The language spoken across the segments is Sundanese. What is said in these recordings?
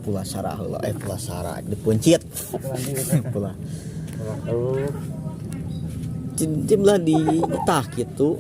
Pulasara heula, Pulasara di Peuncit. Pula. Cim lah di tah kitu.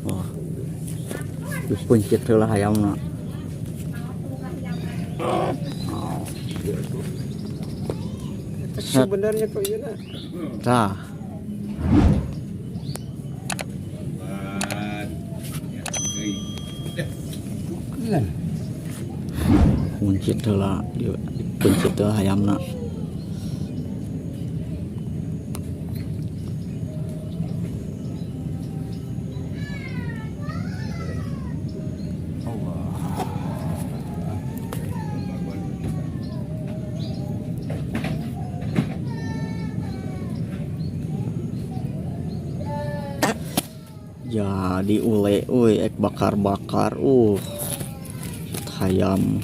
Oh. Di Peuncit heula hayamna. Oh. Sebenarnya kok iya nah. Tah. Peuncit heula di Peuncit heula hayamna. Jadi ule euy ek bakar-bakar hayam.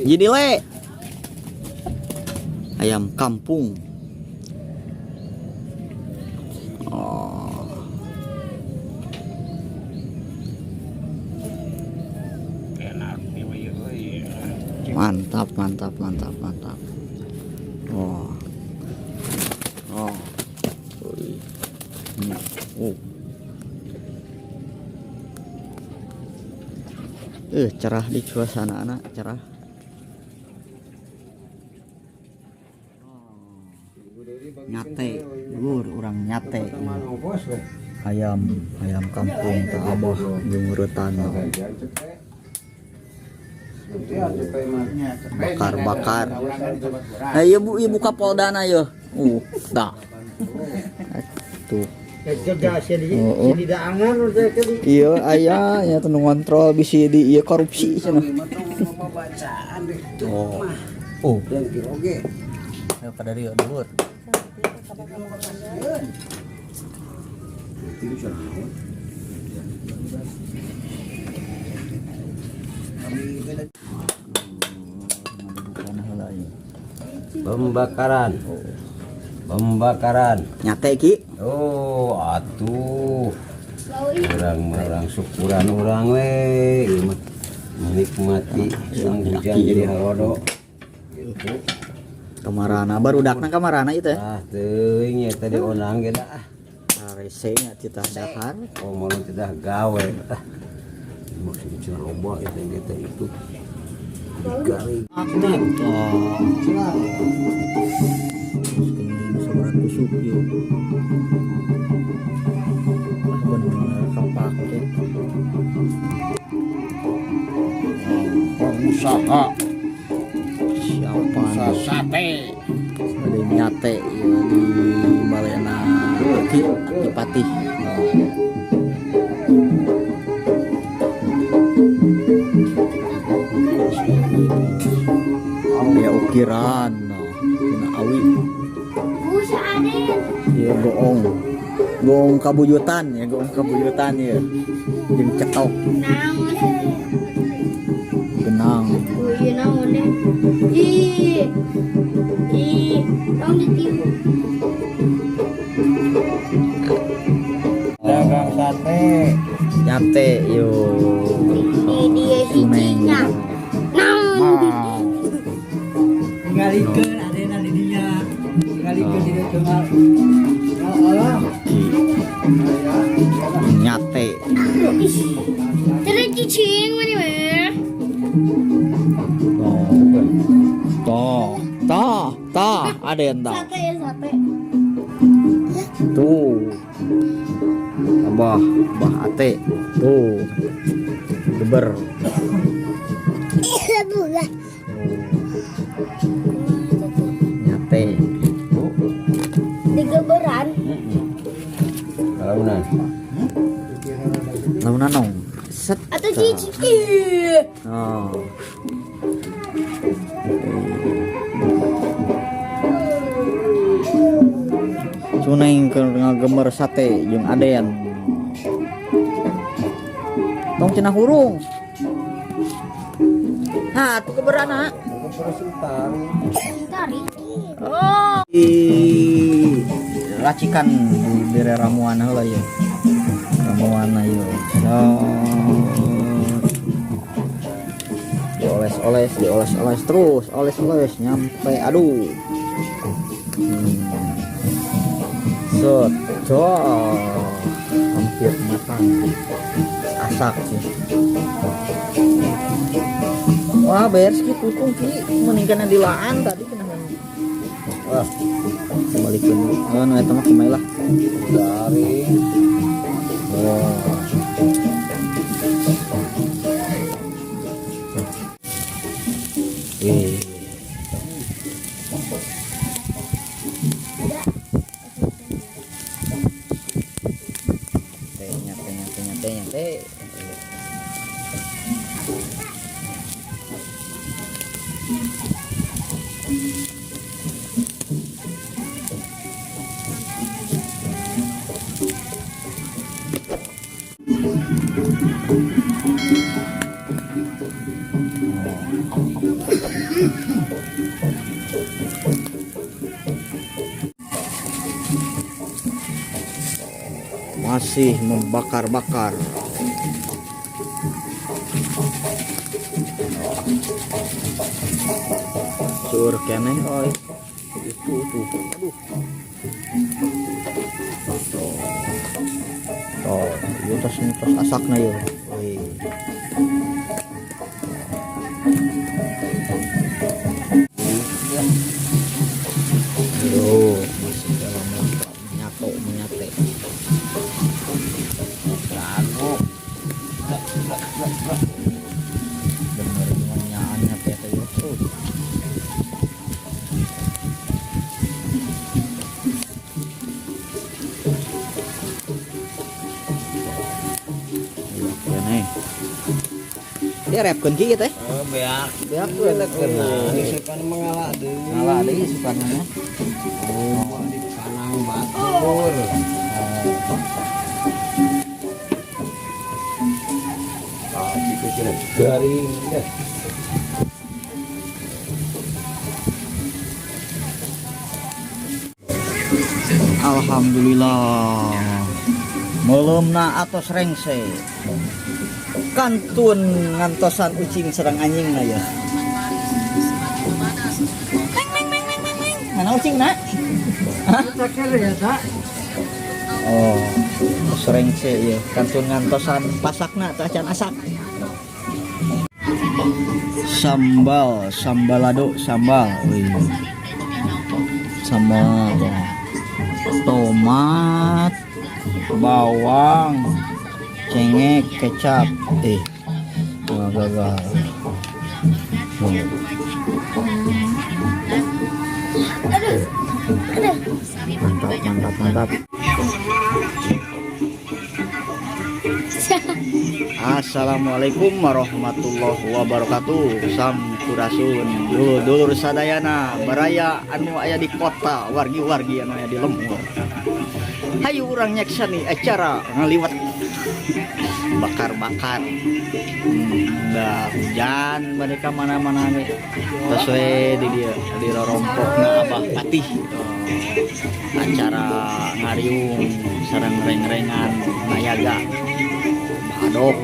Jadi le ayam kampung. Oh. Mantap, mantap, mantap, mantap. Oh. Oh. Oh. Cerah di suasana anak cerah. Nyate, lur urang nyate. Ayam, ayam kampung tak abah jeung urutan. Bakar-bakar. Nah, ieu bu, ieu buka poldana yeuh. Dah. Tuh. Oh, oh. Iya, aya nya teu ngontrol bisi di ieu korupsi cenah. Oh. Oh. Ya pada dieu dhuwur. Pembakaran. Pembakaran. Nyate ki. Oh, atuh. Orang-orang syukuran orang we ieu mah menikmati sang hujan jadi halodo. Gitu. Kamarana barudakna kamarana ieu teh. Ah, teuing nya tadi onang ge dah. Rese nya titah dahar. Oh, mau tidak gawe ah. Maksudnya cenah loba eta ge teh itu. Digaring. Oh. Seberat tusuk yuk. Ah, bener kepake. Pengusaha Siapa? usaha sate. Ada nyate ya, di Balena Aki Patih. Ya ukiran, no. Tina awi. Ya goong. Goong kabuyutan ya, goong kabuyutan ya. Jeung cetok. Benang. Dagang sate. Nyate yo. Suneng. Wow. Ngalikeun adena di dinya. Ngalikeun di dieu cenah. Allah. Nyate. Cicing mana weh? Toh. Toh. Toh, toh, ada yang tahu. Sate ya sate. Tuh. Abah, Abah Ate. Tuh. Geber. Nyate. Digeberan. Launan. Launan nong. Set. Atau cicing. Oh. Cuneng keur ngagemer sate jeung aden. Tong cenah hurung. Nah, tuh keberana. Oh. Di racikan di bere ramuan heula ya. Jamuan ayo. So, dioles-oles, dioles-oles terus, oles-oles nyampe aduh. Set, cok. Hampir matang. Asak sih. Wah, beres gitu tuh Ki. Mending dilaan tadi kena. Wah, balikin. Oh, nu eta mah kumaha lah. Garing. Wah. Wih. Tehnya, tehnya, tehnya, tehnya, teh. Masih membakar-bakar. Sur keneh oi. Itu tuh. Aduh. Tuh. Tuh, ieu tos tos asakna ieu. Wih. Aduh, masih dalam rangka menyato menyate. Jago. Bener nyaannya teh teh terus. Iya, kene. Dia repkeun kieu teh. Oh, beak. Beak tuh. Kena. Sukan mengalah deui. Ngalah deui sukanna nya. Oh, di kanang batur. Ah, itu cenah garing deh. Alhamdulillah. Meuleumna atos rengse. Kantun ngantosan ucing serang anjing na ya. Meng meng meng meng meng meng. Mana ucing nak? Hah? Oh, rengse ya. Kantun ngantosan pasakna teh acan asak. Sambal, sambalado, sambal. Wih. Sambal tuh. Tomat, bawang, cengek, kecap. Wah, gagal. Mantap, mantap, mantap. Assalamualaikum warahmatullahi wabarakatuh. Sampurasun dulur-dulur sadayana, baraya anu aya di kota, wargi-wargi anu aya di lembur. Hayu urang nyekseni acara ngaliwet bakar-bakar. Nggak hujan mereka mana-mana nih. Terus we di dia di rorompokna Abah Patih. Acara ngariung sareng reng-rengan nayaga. Badok.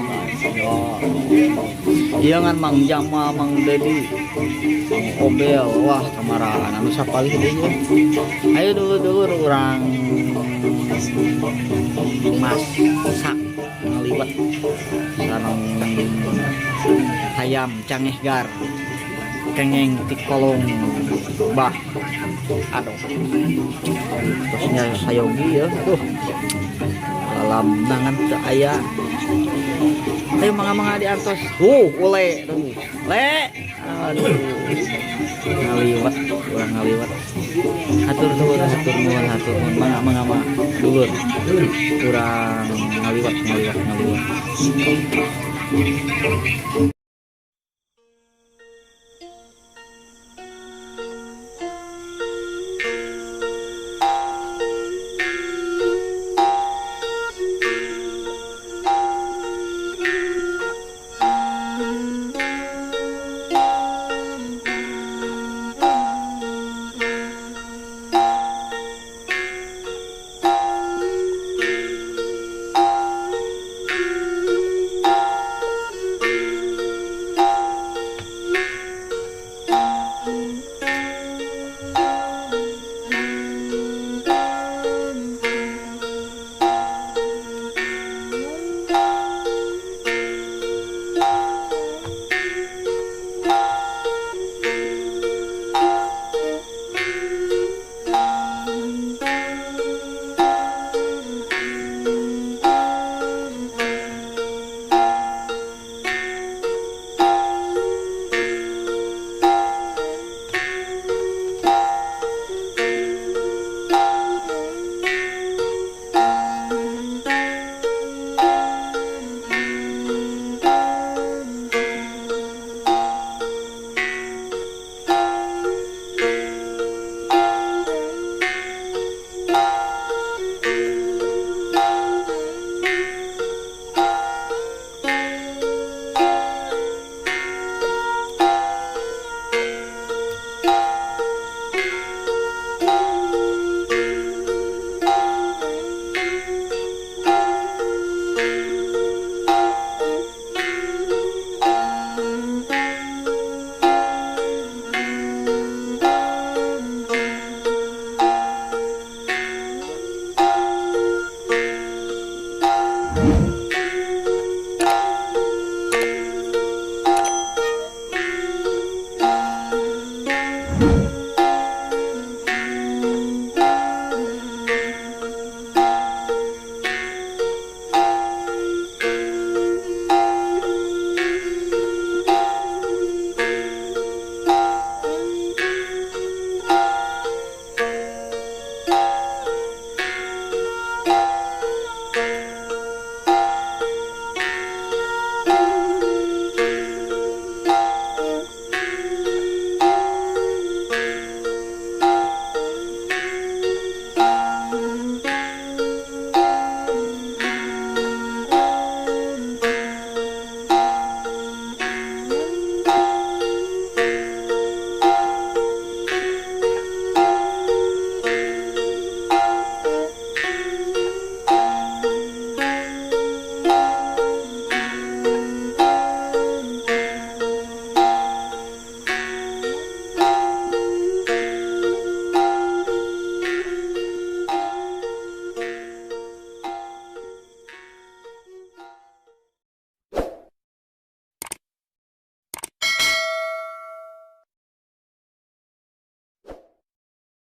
Iya ngan Mang Jamal, Mang Dedi, Mang Obel, wah kamaraan anu sapalih deui nya. Ayo dulur-dulur urang masak ngaliwet sareng hayam cangehgar kengeng tikolong bah aduh terusnya sayogi ya tuh dalam nangan teu aya. Ayo mangga-mangga diantos. Ule tuh. Le. Aduh. Ngaliwet, urang ngaliwet. Hatur nuhun, hatur nuhun, hatur nuhun. Mangga mangga mangga. Dulur. Urang ngaliwet, ngaliwet, ngaliwet.